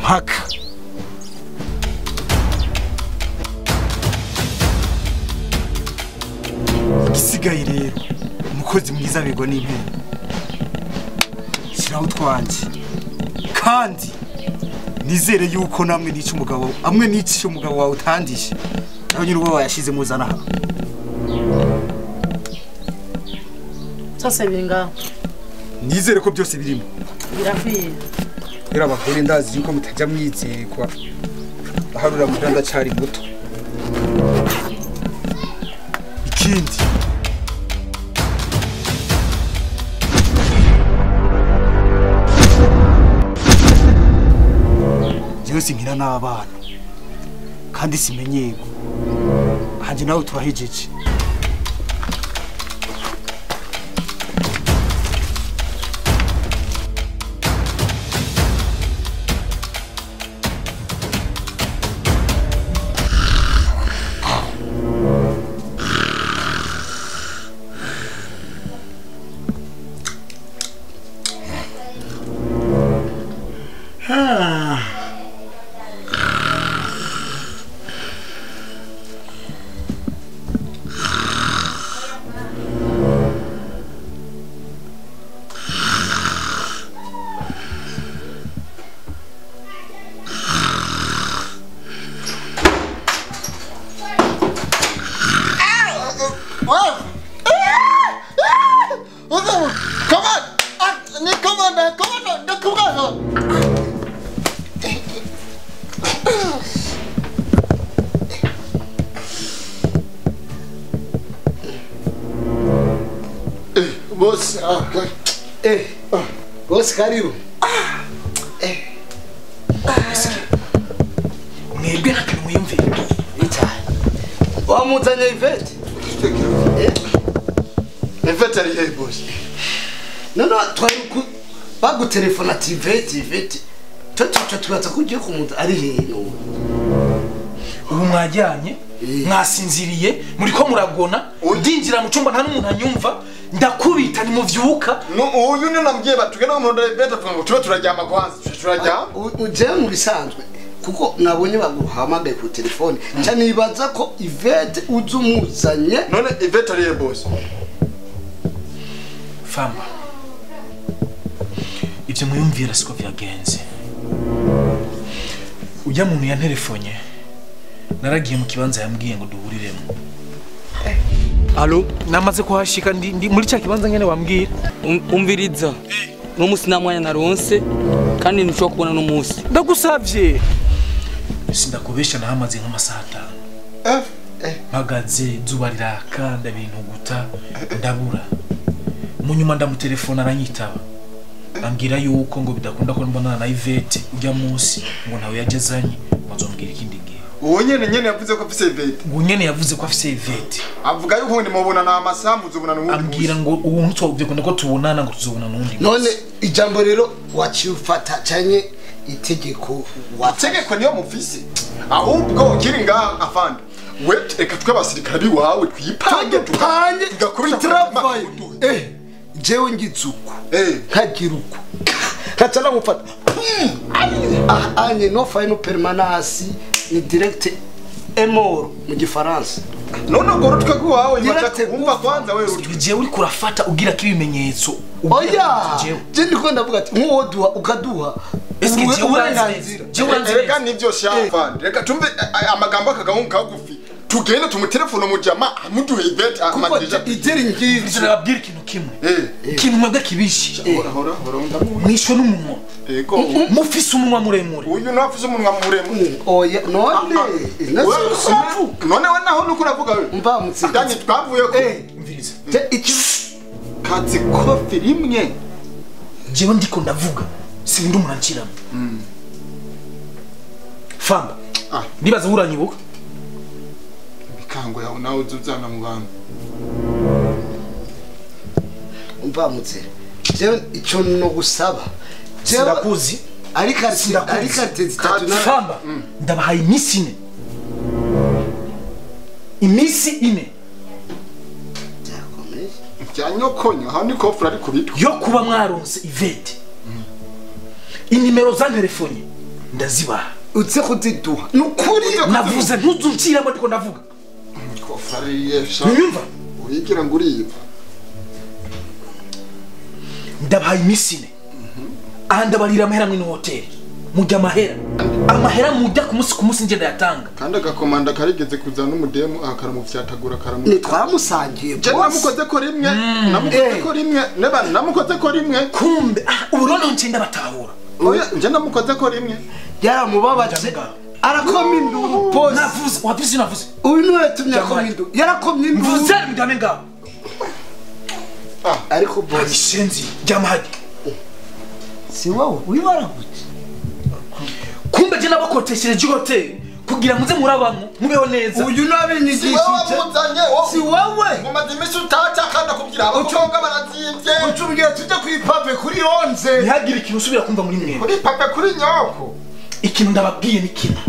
Mpaka igisigaye rero umukozi mwiza bigwa n'impene shyiraho utwanjye kandi nizere yuko namwe nica umugabo amwe nica umugabo wawe utandishe nawe nyine uba wayashize muzana aha byose biri ngaho nizere ko byose birimo birakwiye. Era abagore ndazi yuko mutajya mwizekwa aharura muhira ndacyari muto. Ikindi jewe sinkina n'abana kandi simenyerwa hanje nawe turahejeje. Boss, boss karibu. Mwebwe nta kintu mwiyumvira. Wamuzanye Yvette? Yvette ari he boss? No no twari bagutelefona ati Yvette Yvette. Twe tubaza ko ugiye kumuza ari he no. Ubu mwajyanye mwasinziriye muriko muragona ndinjira mu cyumba nta n'umuntu anyumva ndakubita nimuvyuka. No uyu ni nambwiye batugenda mu ndare Yvette avuga ngo tube turaryama kwanza turaryama. Uje mu bisanzwe kuko nabonye baguhamagaye ku telefone cyane nibaza ko Yvette uzumuzanye. None Yvette ari he boss? Famba ivyo mwiyumvira siko vyagenze. Ujya muntu yanterefonye naragiye mu kibanza yambwiye ngo duhuriremo. Allo namaze kuhashika ndi muri cya kibanza nyene wambwira. Umviriza no musi namwanya naronse kandi ntushobora kubona no musi. Ndagusavye sindakubesha nahamaze nk'amasaha 5 mpagaze zuba riraka ndabintu guta ndabura. Mu nyuma ndamutelefona aranyitaba ambwira yuko ngo bidakunda ko mbonana na Yvette ujya munsi ngo ntawe yagezanye bazombwira ikindi gihe. Uwo nyene yavuze ko afise Yvette. Uwo nyene yavuze ko afise Yvette. Avuga yuko ndi mubona na amasaha muzobona n'uwundi. Ambwira ngo uwo ntitwakunda ko tubonana ngo tuzobona n'undi. None ijambo rero wacifata canye itegeko wategeko niyo mufise. Ahubwo ukiri ngaha afande. We reka twe abasirikare biwawe twipange tupanye tugakubita travail. Jewe ngitsuku. Nkagira uko. Kacha namufata. Anye no final permanence ni direct emor mu gifaransa. None ngo rutwe kuwawe umva kwanza wewe rutwe. Jewe uri kurafata ugira kibimenyetso. Oya. Je ndiko ndavuga ati nkuwo duha ukaduha. Eske jewe uburenganzira. Jewe reka nivyo shafande. Reka tumve amagambo akagahungu kagufi. Tugende tumutelefone mujama amuduhe Yvette amadija. Igeri ngizi. Nababwira ikintu kimwe. Ikintu mwebwe kibishi. Hora hora mwishwe n'umunwa. Ego. Mufise umunwa muremure. Uyu nafise umunwa muremure. Oya none. None we naho nuko uravuga we. Mva mutsi. Dani twavuye ko. Mviriza. Iki katsi kofi rimwe. Jewe ndiko ndavuga. Sindi umuntu anciramo. Famba. Nibaza uranyibuka. Bikango yawe nawe uzuzana mu bantu. Umva mutse. Jewe ico no gusaba. Sirakuzi. Ariko zitatu na Famba. Ndabahaye iminsi ine. Iminsi ine. Byakomeye. Byanyokonyo aho ni kofra ari kubitwa. Yo kuba mwaronse Yvette. Inimero za telefone ndazibaha. Utse kuziduha. Nukuri navuze ntuzumciramo ariko ndavuga. Kofra yesha. Unyumva? Urigira ngo uriba. Ndabahaye iminsi ine. Aha ndabarira amahera mwino hoteli. Mujya amahera. Amahera mujya ku munsi ngenda yatanga. Kandi agakomanda karigeze kuzana n'umudemu akaramufyatagura karamu. Ni twamusangiye. Je namukoze ko rimwe, namukoze ko rimwe, neba namukoze ko rimwe. Kumbe uburono nce ndabatahura. Oya nje namukoze ko rimwe. Yaramubabaje. Arakoma induru pose. Navuze, wavuze navuze. Uyu niwe yatumye akoma induru. Yarakomye induru. Mvuze mujyame ngaho. Ariko boss ishenzi jamahadi. Si wowe wibaragutse. Kumbe je nabakotesheje hoteli kugira muze murabamwe mubeho neza. Uyu nabinyigishije. Si wowe. Mumaze imisi utaca kandi akubwira abakobwa barazimvye. Ucubwira tujye kwipave kuri onze. Ntihagire ikintu usubira kumva muri mwe. Kuri pape kuri nyoko. Ikintu ndababwiye ni kimwe.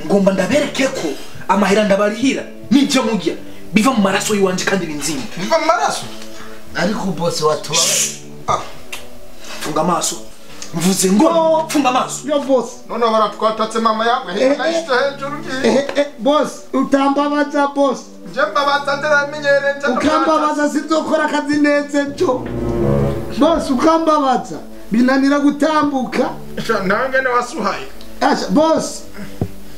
Ngomba ndabereke ko amahera ndabarihira n'ibyo mujya biva mu maraso yiwanje kandi binzimba. Biva mu maraso? Ariko boss watuba. Funga amaso. Mvuze ngo funga amaso. Yo boss. None baratwatatse mama yawe nahise hejuru ngiye. Boss utambabaza boss. Nje mbabaza ndaramenyereye nje. Ukambabaza sinzokora akazi neza cyo. Boss ukambabaza binanira gutambuka. Nange ne wasuhaye. Asha boss.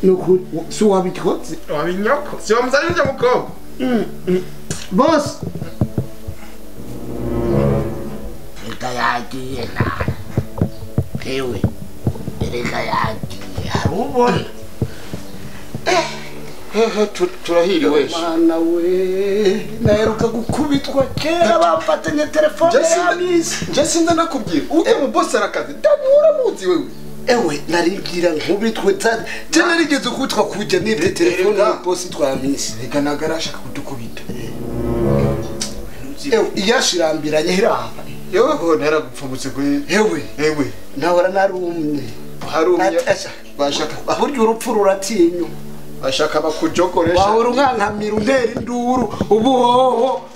Nuko si wabikotse. Wabinyoko. Si wamuzanye nje mukobwa. Boss. Yagiye nabi. Ewe, erega yagiye harubona. Turahiriwe. Mana we, naheruka gukubitwa kera bamfatanye telefone ya misi. Nje sinza nakubwira, uje mu boss arakazi, ndani uramuzi wewe. Ewe, naribwira nkubitwe tsane. Je narigeze kutwa kujya nibye telefone ya boss twa misi. Reka nagarashaka kudukubita. Ewe, iyashirambiranye hiraba. Yoho naragupfumutse kwe. Ewe, ewe. Nahora narumye. Harumye. Bashaka burya urupfu ruratinywa. Bashaka bakujokoresha. Wahora unkankamira untera induru ubuhoho.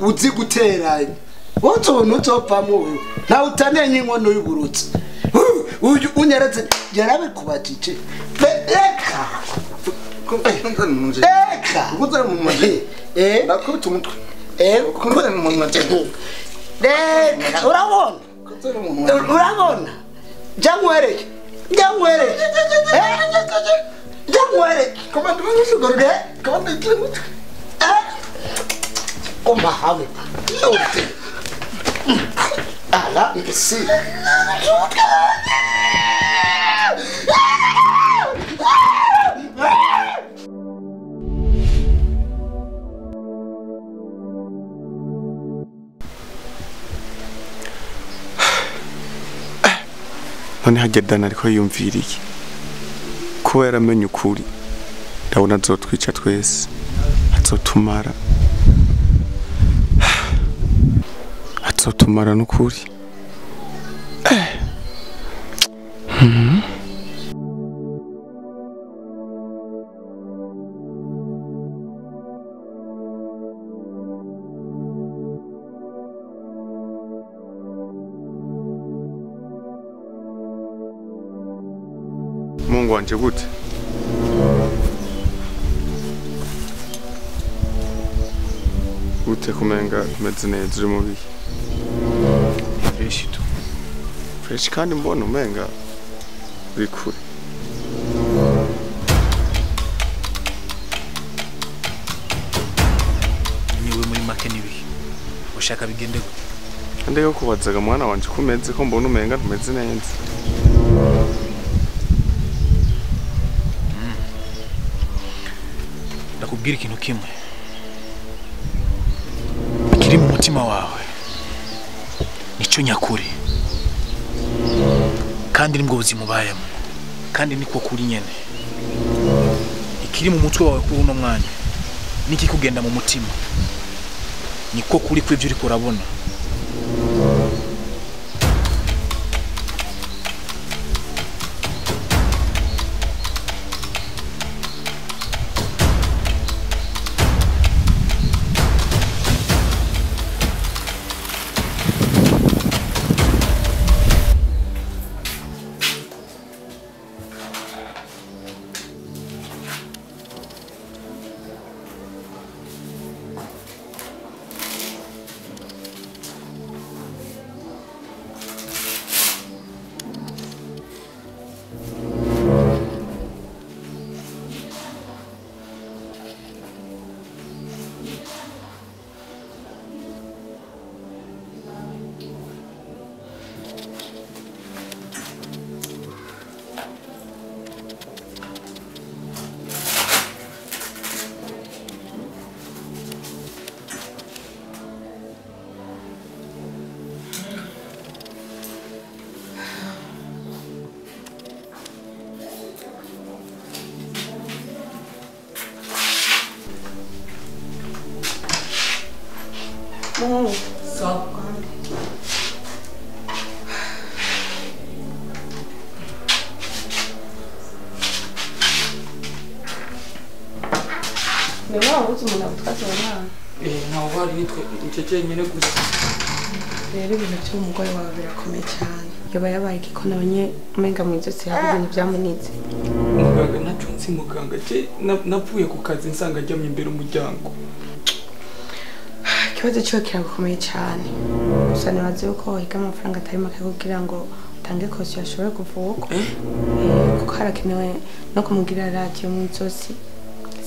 Uzi guteranya. Utuntu utopamwo uyu. Ntawe utanenye inkono y'uburutsi. Uyu unyeretse yarabikubatije. Reka. Reka. Ukuzana mu maji. Nakubita umutwe. Reka urabona. Urabona. Jangwereke. Jangwereke. Jangwereke. Komanda banyishugorwe. Komanda ikimutwe. Koma hamwe. Ala si. None hagedana ariko yumvira iki kuba yaramenye ukuri ndabona azotwica twese azotumara azotumara n'ukuri. Mungu wanje gute? Gute kumenga kumeze neza uri mubi? Fresh tu. Fresh kandi mbona umenga uri kure. Niwe muri make nibi. Ushaka bigende gute? Ndego kubazaga mwana wanje kumeze ko mbona umenga ntumeze neza. Ndakubwira ikintu kimwe kiri mu mutima wawe ni Nico nyakuri. Kandi nibwo buzima ubayemo. Kandi niko kuri nyene. Ikiri mu mutwe wawe kuri uno mwanya niki kugenda mu mutima. Niko kuri kw'ivyo uriko urabona. Ntawe uhari nitwe nicyo nyine gusa. Rero ibintu by'umugore wawe birakomeye cyane. Yoba yabaye igikononye umenga mu izosi hari ibintu byamunitse. Muganga ntaco nzi muganga je navuye ku kazi nsanga aryamye imbere umuryango. Ikibazo cyo kirakomeye cyane. Gusa nibaze yuko wahiga amafaranga atari make kugira ngo utange kosiyo ashobore kuvugwa. Kuko harakenewe no kumugirira radiyo mu izosi.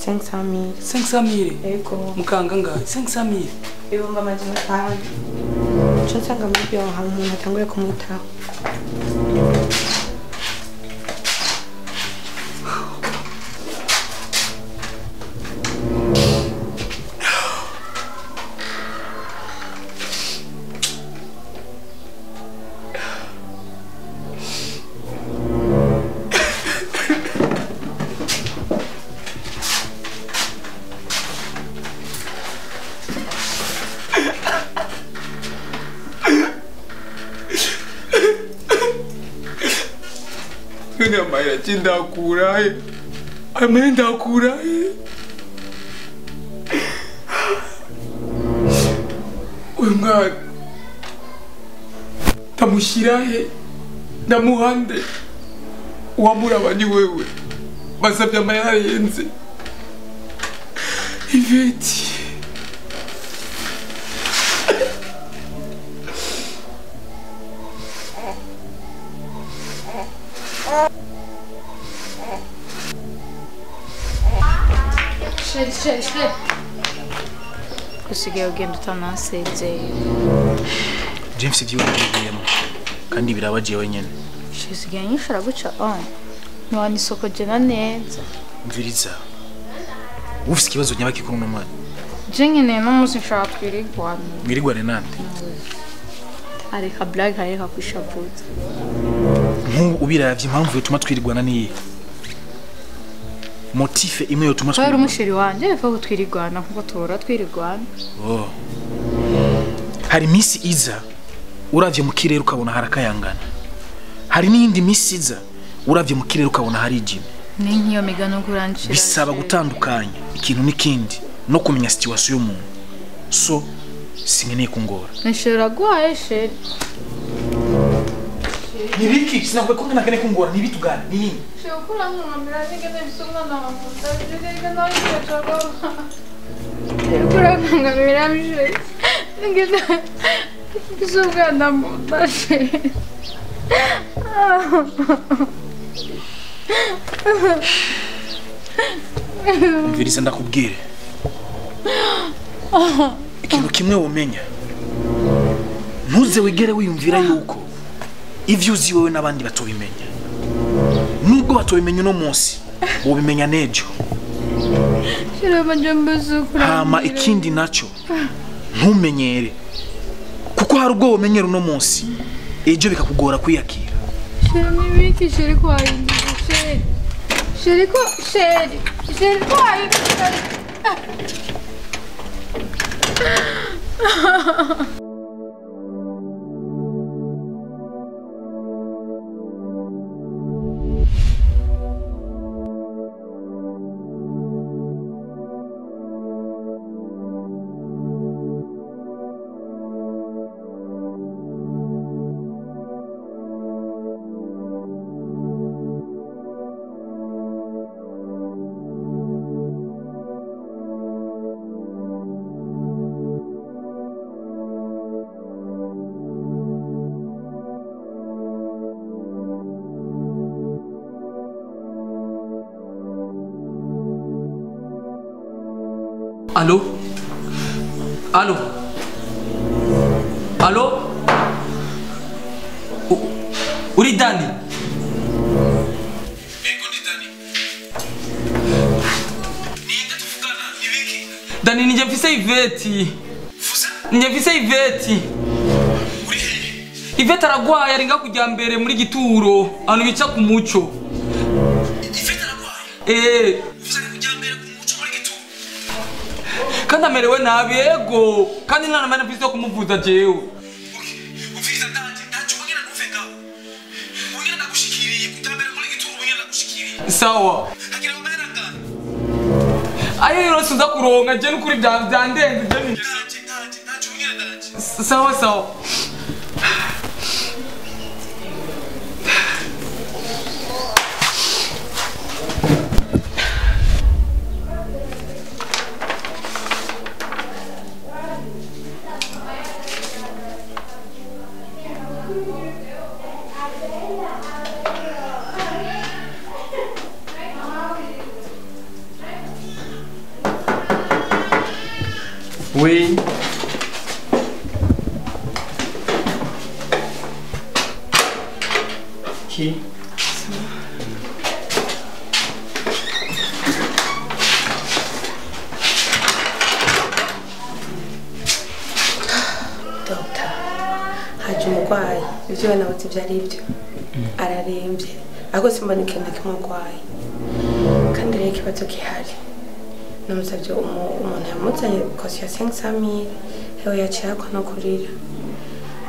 500 000. 500 000? Yego. Muganga ngahe? 500 000? 500,000. Ico nsanga muri byo hari umuntu atanguye kumwitaho. Ndakurahe amene ndakurahe uyu mwana ndamushyirahe ndamuhande uwamuraba ni wewe basabye amahera arenze Iveti. Sheri usigaye ugenda utanasezeye. James ibyo wabigiyemo kandi birabagiye wenyine. Usigaye nyishura guca on ntiwana isoko jena neza. Mviriza ufise ikibazo nyabaki kuri uno mwana. Je nkeneye n'umunsi nshaka twirigwane. Mwirigwane nande? Areka blague areka kwishavuza. Nk'ubu ubiravye impamvu yotuma twirigwana niyi? Motife imwe yotuma twirigwana. Umusheri wanje bivuga ko twirigwana nkuko tora twirigwana. Oh. Hari misi iza uravye mu kirere ukabona harakayangana. Hari n'iyindi misi iza uravye mu kirere ukabona harijimye. Ni nkiyo migano kuranshira. Bisaba gutandukanya ikintu n'ikindi no kumenya situation y'umuntu. So sinkeneye kungora. Nshobora guhaye sheri. Nibiki sinakwe ko nkeneye kungora nibitugana ni nini? Shokura nkamira nigeze bisumwana mafuta nigeze nawe cyangwa. Shokura nkamira mje. Nigeze bisumwana mafuta. Mviriza ndakubwire. Ikintu kimwe womenya. Ntuze wigere wiyumvira yuko ivyo uzi wewe n'abandi batobimenya. Nubwo batobimenya uno munsi, wobimenya nejo. Hama ikindi naco ntumenyere. Kuko Kuko hari ubwo womenyera uno munsi ejo bikakugora kwiyakira. Chéri nibiki chéri ko wahindutse chéri. Chéri ko chéri. Chéri ko wahindutse. Allô? Allô? Allô? Uri Dani? Ego ni Dani. Ninde tuvugana? Ni biki? Dani nije mfise Iveti. Fusa? Nije mfise Iveti. Uri hehe? Iveti aragwaye ari kujya mbere muri gituro, ahantu bica ku muco. Iveti aragwaye? Eh. Fusa kujya mbere ku muco muri gituro. Kandi amerewe nabi ego kandi nta namana mfise yo kumuvuza jewe. Umviriza ndanje ndaje ubongera ntuve ngaho. Ubongera ndagushikiriye kujya mbere muri gituro ubongera ndagushikiriye. Sawa. Hagira amahera angahe? Ayo yose uza kuronka je n'ukuri byandenze je. Ndaje ndaje ubongera ndaje. Sawa sawa. Oui. Qui? Doctor, haje umurwayi ivyo nabuze ivyo ari byo ararembye ariko simbona ikintu na kimwe arwaye kandi rero ikibazo gihari namusabye umuntu yamuzanye kosi ya 500,000 hewe yaciye akwa no kurira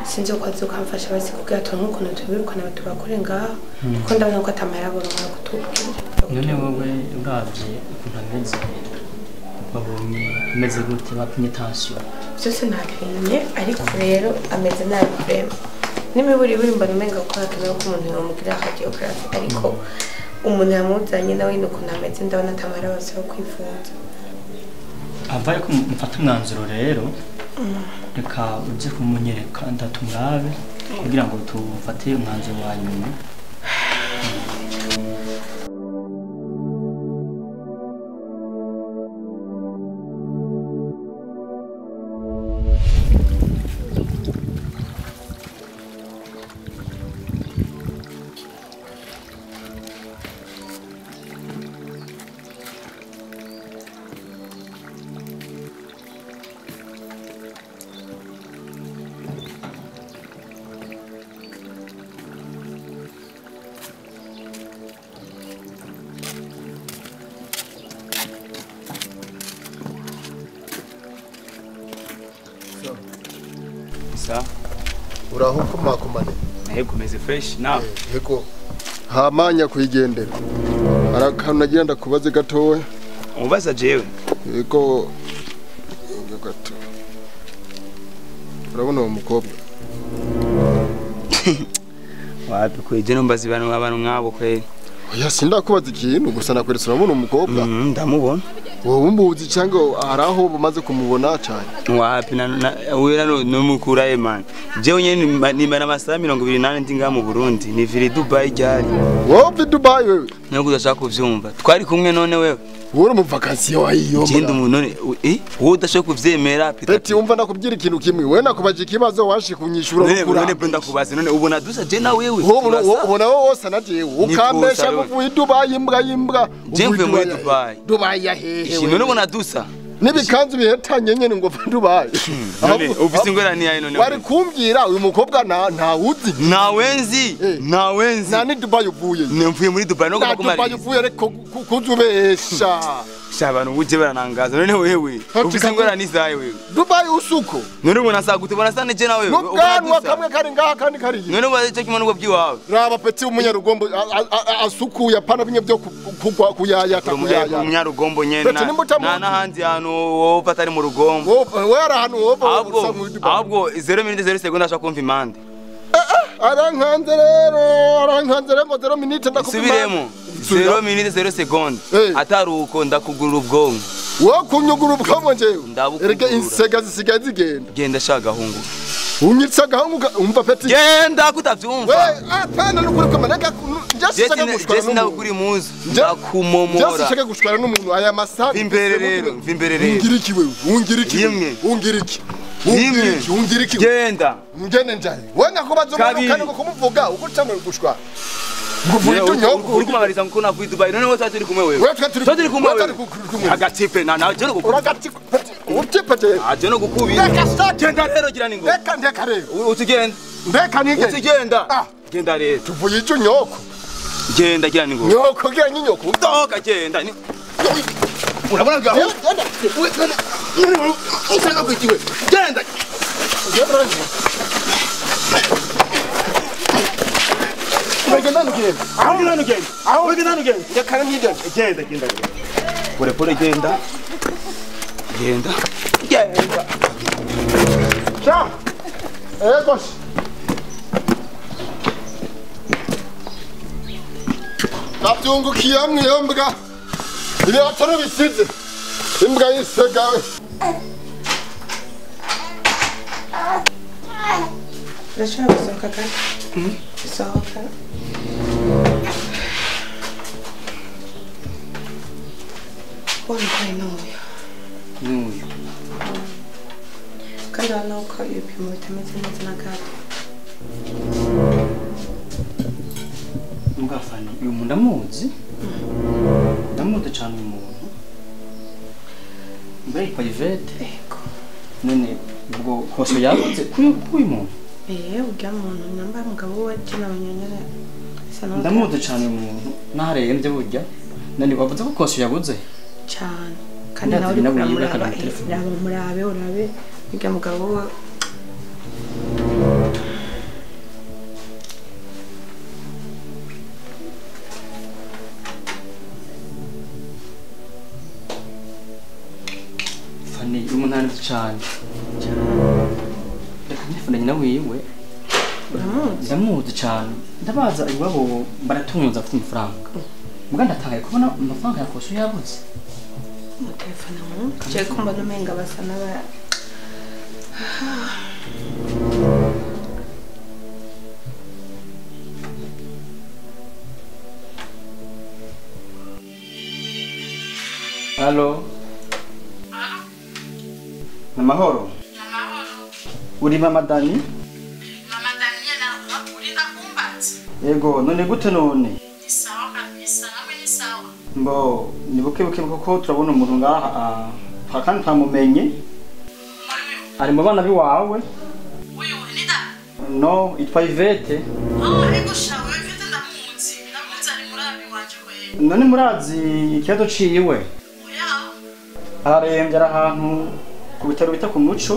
sinzi uko azokamfasha basi kugira turonke ukuntu tubirukana tubakure ngaho kuko ndabona ko atamahera boronka kutubwira. None wowe uravye ukuntu ameze wabonye ameze gute bapimye tension? Byose napimye ariko rero ameze nabi vraiment n'imiburi buri mbona umenga ko hakenewe ko umuntu yomugira radiography ariko umuntu yamuzanye nawe ni ukuntu ameze ndabona atamahera bose yo kwivuza. Avaye ko mufata umwanzuro rero reka uje kumunyereka ndatumurabe kugira ngo tufate umwanzuro wa nyuma. Uraho kumakomane. Yego meze fresh nawe. Yego. Hamanya kuyigendera. Arakanu nagira ndakubaze gatowe. Umubaza jewe. Yego. Gato. Urabona uwo mukobwa? Wapi kweje nombaza ibanu abantu nkabo kwe. Oya sindakubaza ikintu gusa nakweretse urabona umukobwa. Ndamubona. Wowe umbuzi cyangwa haraho bumaze kumubona cyane? Wapi na wera no mukura ye man. Jewe nyene nimara amasaha 28 ndi ngaha mu Burundi ni viri Dubai ryari. Wowe Dubai wewe? Ntabwo udashaka kuvyumva. Twari kumwe none wewe. Wowe mu vacances wayiyo. Genda umuntu none wowe udashaka kuvyemera Peter. Peti umva nakubwira ikintu kimwe. Wewe nakubaje ikibazo washi kunyishura rukura. None bro ndakubaze none ubona dusa je na wewe. Ubona wowe wose na jewe ukambesha kuvuye Dubai imbwa imbwa. Je mvuye muri Dubai. Dubai ya hehe. None ubona dusa. Nibikanzu bihetanye nyene ngo Dubai. None ufise ingorane yayo none. Wari kumbwira uyu mukobwa ntawuzi. Ntawenzi. Ntawenzi. Nani Dubai uvuye? Nemvuye muri Dubai no kumara. Dubai uvuye reko kuzubesha. Shabanu uje baranangaza none wewe. Ufise ingorane zawe wewe. Dubai usuko. None ubona sa gute ubona sa neje nawe. Ubwanwa kamwe kari ngaha kandi kari. None ubaze cyo kimwe n'ubwo byiwawe. Raba peti umunyarugombo asukuye apana bimwe byo kugwa kuyayata kuyaya. Umunyarugombo nyene na nahandi hano wowe atari mu rugombo. Wowe ari ahantu wowe usa mu Dubai. Ahubwo 0 0 ashaka kumva impande. Arankanze rero, arankanze rero ngo 0 minute ndakuvuma. Subiremo. 0 minute 0 seconde. Ataruko ndakugurura ubwonko. Wowe kunyugura ubwonko njewe. Erega insega zisigaye zigenda. Genda shaka gahungu. Unyitsa gahungu umva peti. Genda kutavyumva. We apana nukuri komaneka njye gushwana n'umuntu. Kuri muzi. Ndakumomora. Njye sishaka gushwana n'umuntu aya masaha. Vimbere rero, vimbere rero. Ungiriki wewe, ungiriki. Ungiriki. Ungiriki, ungiriki. Genda. Ngene njaye. Wewe ngakubaza umuntu kandi ngo kumuvuga ugucamwe gushwana. Nguvuye tunyoko. Uri kumabariza ngo navuye Dubai. None wowe turi kumwe wewe. Wewe turi kumwe wewe. Agatipe na nawe je no gukubira. Uragatipe. Utipe je. Aje no gukubira. Ndeka sa genda rero gira ningo. Ndeka ndeka rero. Utigenda. Ndeka nige. Utigenda. Genda rero. Tuvuye ico nyoko. Genda gira ningo. Nyoko gira nyoko. Doka genda. Urabona gaho. Genda. Usanga kwikiwe. Genda. Genda nugenda. Aho nugenda. Aho nugenda. Ndeka nigenda. Genda genda. Pole pole genda. Genda. Genda. Sha. Ego. Nabyungukiye hamwe iyo mbwa. Ibyo bisize. Imbwa yisega we. Urashobora gusohoka kandi? Sohoka. Wa murwayi ni uyu. N'uyu. Kandi urabona ko ibipimo bitameze neza na gato. Mugafani, uyu muntu ndamuzi. Ndamuzi cyane uyu muntu. Mbe yitwa Yvette. Yego. None ubwo kose yabuze kuri uyu muntu. Urya muntu namba mugabo we nabanyonyene. Ndamuzi cyane uyu muntu. Naharembye burya. None bavuze ko kose yabuze. Cyane. Kandi nawe uri kuramuraba. Murabe urabe urya mugabo we. Fani umunani cyane. Reka nifune nyina wiwe. Ndamuzi cyane. Ndabaza iwabo baratunze afite amafaranga. Muga ndatangaye kubona amafaranga yakose yabuze. Umutelefone mu je kumba numenga basa n'aba Allo. Namahoro. Namahoro. Uri mama Dani? Mama Daniela, uri ndakumbatse. Yego, none gute none? Ni sawa kabisa, namwe ni sawa. Mbo, ni buke buke kuko turabona umuntu ngaha kandi twamumenye. Ari mu bana biwawe. Uyu ni da? No, itwa Yvette. Ah, ego shawe, Yvette ndamuzi. Ndamuzi ari muri abi wanje we. None murazi ikibazo ciwe? Oya. Ararembye ari ahantu ku bitaro bita ku Muco.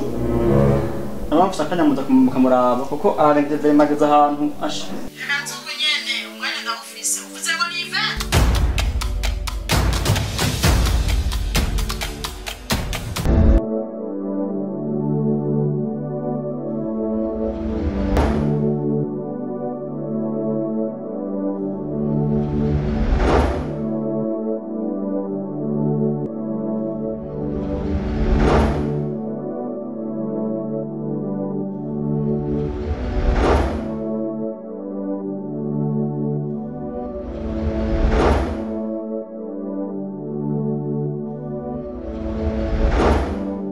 Abamfasha akanyamuza mukamuraba kuko ararembye vemageza ahantu asha. Reka nzuku nyene, umwanya ndawufise. Uvuze ngo ni Yvette?